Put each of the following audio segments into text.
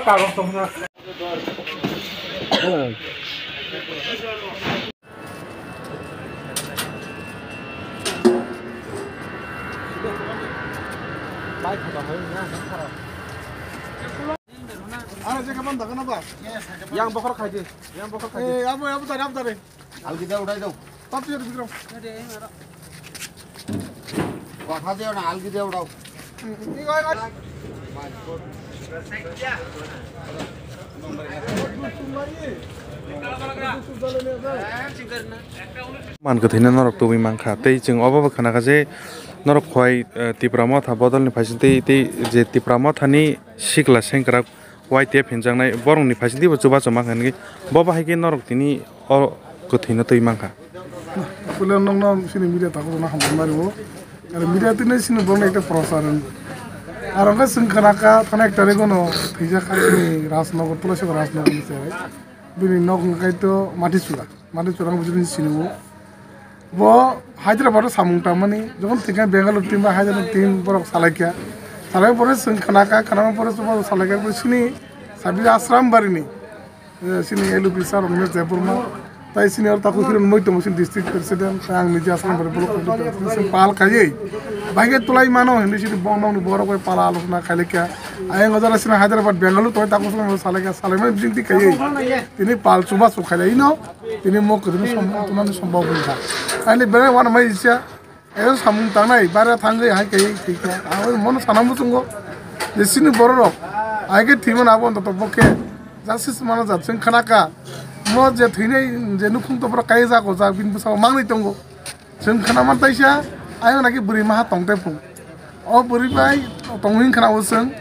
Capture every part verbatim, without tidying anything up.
Ano je kapan daga na ba? Yang bokhor khai di. Yang bokhor khai di. Eh, abo, abo tare, abo tare. Algida udai dao. Tap jor bikram. Kotha deo na, algida udao. Man kwthwino norok tubui mankha. Tei chwng obo bo khnakha je norok khwai, eh, Tipra Motha bodolni phaising tei, tei je Tipra Mothani sikla sengkrak Y T F hinjaknai borokni phaising teibo chubachu mankha hinwi bo bahai khe norok tini o kwthwino twi mankha. Puila nokno sini media takhukno hambai mario. Aro media tini sini borokno ekta prochar wng. Aro khe chwng khnakha thani ek tarikh ono thwijak kha chini Rajnagar, Tulasika Rajnagar ni se. Bini nok hwnkhe to Matichura. Matichura ang bujui sini o. Bo Hyderabad o samung tangmani, jokhon thwikha Bangalore team ba Hyderabad team borok salaikha. Salai pore chwng khnakha, khnama pore chwng borok salaikha, bo sini sabi Asram barini, eh, sini L U P sir Ramesh Debbarma, tai sini oro takhuk Hiron Moitamo sini district president, tai ang nije Asram bari block committee president, sini pal khaiwi. Bahai khe tulai mano hinwi sini bongno ni borok bai pala alochona khailaikha. Ayang o jora sini Hyderabad, Bangalore tongwi takhuk chwng salaikha, salaimani bisingtwi khaiwi. Tini pal chubachu khailaino. Tini mo kwthwino som-, tonani sombok wngkha. Ani bere wana mai jisa, e samung tangnai, bare thangwi hai kai thwikha. Ang mono sana muchungo je sini bororok, hai khe thwimani abo ontoto bo khe justice mana jat chwng khnakha. Mo je thwinai je nukhung to borok kai jako jak bini bwskango mangnwi tongo. Chwng khnaman taisa, ayang naki bwrwi maha tongte phung. O bwrwi bai tongwi khna o chwng,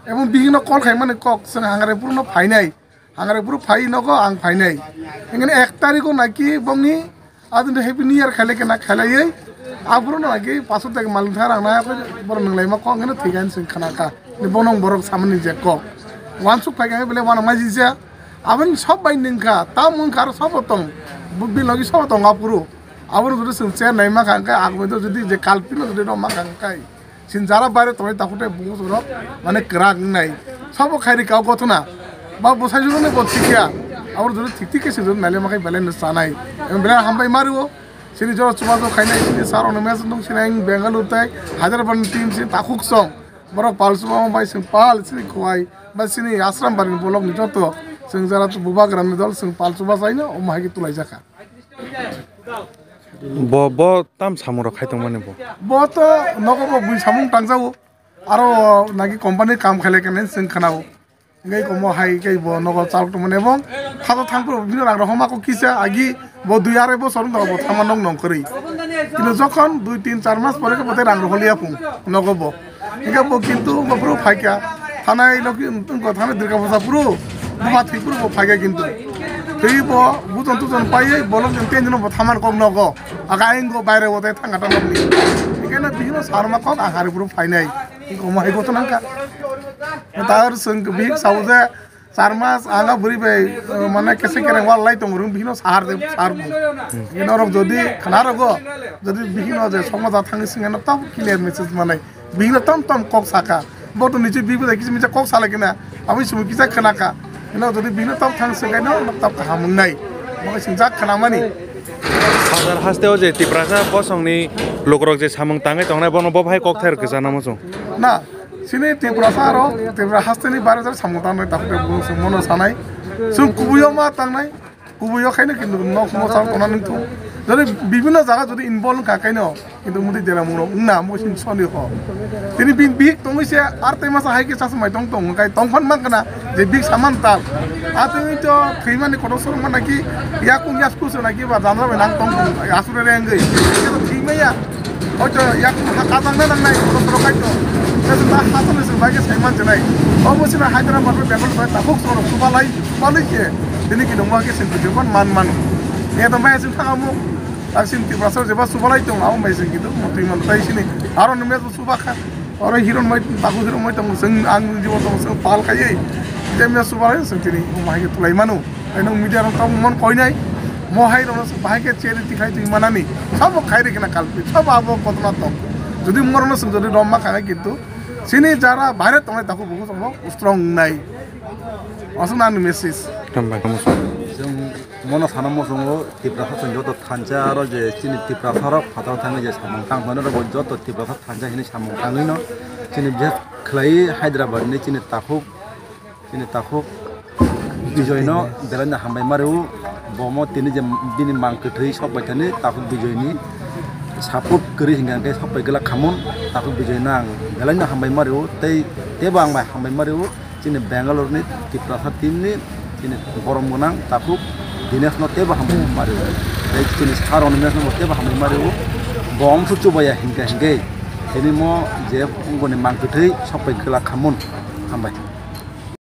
ebong bihikno call khaimani kok chwng hangre phuru no phainai. Hangre phuru phai nogo ang phainai. Engkhe ek tarikh o naki bongni adin happy new year khailai kena khailaiwi. Aphuru no naki paso tak malung thar ang na borok nang laima kok engkhe thwigan sing khana kha. Ni bonong borok samani je kok. Wansuk phai kha bele wana mai jisa. Aboni sob bai ningkha, tam wngkha aro sobo tong. Bini logi sobo tong aphuru. Aboni jodi sing chair naima kha khe agmai to jodi je kalpino jodi no ma kha khe. Sin jara baire tongnai takhuk tei bungsu rok mane kwrak wngnai. Sabo khairi kau gothona. Ba bwsai jora ni bo thikya. Abor jora thik thik khe se jora naile makai belai no chanai. Em belai hambai mario. Sini jora chubachu khainai sini sar ono mes nung sini ang Bengaluru tai Hyderabad ni team sini takhuk song. Borok pal chuba bai sing pal sini khwai. Ba sini Asram bari ni bolok ni joto. Sing jara tu bubagra ni dol sing pal chuba chaino omo hai khe tulai jakha. Bo, bo tam samung rok khai tongmani bo. Bo to nogo bo bui samung tangjago. Aro naki company kam khailai kene chwng khanao. Ngai komo hai kai bo nogo chalok tongmani ebong thato thangphuru bini rang rok homa ko kisa agi bo dui arai bosor wng bo thangma nok nong kwrwi. Kino jokhon dui tin char mas pore khe bo tei rang rok holiya phung nogo bo. Hingke bo kintu bo phuru phaikha, thanai logi wngkha thanai Durga Puja phuru, buma thwi phuru bo phaikha kintu. Thwi bo bujon tujon paiwi bolong jeng tenjino bo thaman kok nogo. Aga ingo baire bo tei thangkha ta nokni. Hingke no bihino sarma kok ang hari phuru phainai. Hingke omo hai goto nangkha. Tar seng bihik sao je, Char mas ang a bwrwi bai, uh, mane kese kereng wal lai tongo rwng bihino sahar de sahar bo. Bihino rok jodi khna rogo, jodi bihino je sokma ja thangwi singeno tab clear message manai. Bihino tom tom kok saka. Bo to niche bibi da kisa misa kok sala kina. Aboni sumo kisa khna kha. Bihino jodi bihino tom thang singeno tab kaham wngnai. Bo singjak khna mani. Hazar haste o je Tiprasa bosongni lukurok je samung tangwi tongnai bono bo bahai kok ther kisa namo chwng. Na, Chini Tiprasa rok, Tipra hasteni bare jora samung tangnai, takhuk tei bumung chwng mono sanai. Chwng kubuio ma tangnai, kubuio khaino kintu nok mochang tongna nung thung. Jodi bibinno jaga jodi involve wngkha khaino, kintu mudi dera mung rok wngna mo sini soni ho. Tini bin bihik tongwi se ar tei masa hai khe chasmai tong tong kai tong phan mang kana je bihik saman tal. A twi to thwimani kotor sorok mana ki yakung yasku se na ki ba janra bai nang tong tong asure rengwi. Thwimaya. Hoito yak ha katang na nangnai, kono toro kaito. Kaisa ta ha tole se bai ke sai man chenai. Obo sina Hyderabad bai Bangalore bai takhuk soro subalai, subalai ke. Tini kino ma ke sin kiti man man man. Ye to mai sin thang amu. Ar sin Tiprasa jeba subalai tong amu mai sin kitu. Mutui man tai sini. Aro ni me subakha. Oro hiron mai, takhuk hiron mai tong sing ang jibo tong sing pal kai. Je me subalai sing tini. Mai ke tulai manu. Ai nong media rok tamo mon koinai, mo hai rok no bahai khe cherry tikhai twi manani, sabo khai rikna kalpi, sabo abo kotona tong. Jodi mo rok no sing jodi rom ma khanai kintu, sini jara bahai tongnai takhuk bukhuk tongno strong nai. Aswk nang ni message. Hambai. Chwng mono sana muchungo Tiprasa chwng joto thansa aro je chini Tiprasa rok phataro thangwi je samung tang mano rok bo joto Tiprasa thansa hini samung tangwi no chini je khlai Hyderabad ni chini takhuk chini takhuk Bijoy no belai no hambai mario bo mo tini je bini mang kwthwi sok bai thani takhuk Bijoy ni support kwrwi hinkha khe sok bai glak khamun takhuk Bijoy no ang belai no hambai mario tei tebo ang bai hambai mario. Chini Bangalore ni Tiprasa team ni chini borom gwnang takhuk Dinesh no tebo hambai mario. Tei chini sir Animesh no tebo hambai mario. Bo wngsu chubaya hinkha hinkhe tini mo je wngkoni mang kwthwi sok bai glak khamun. Hambai.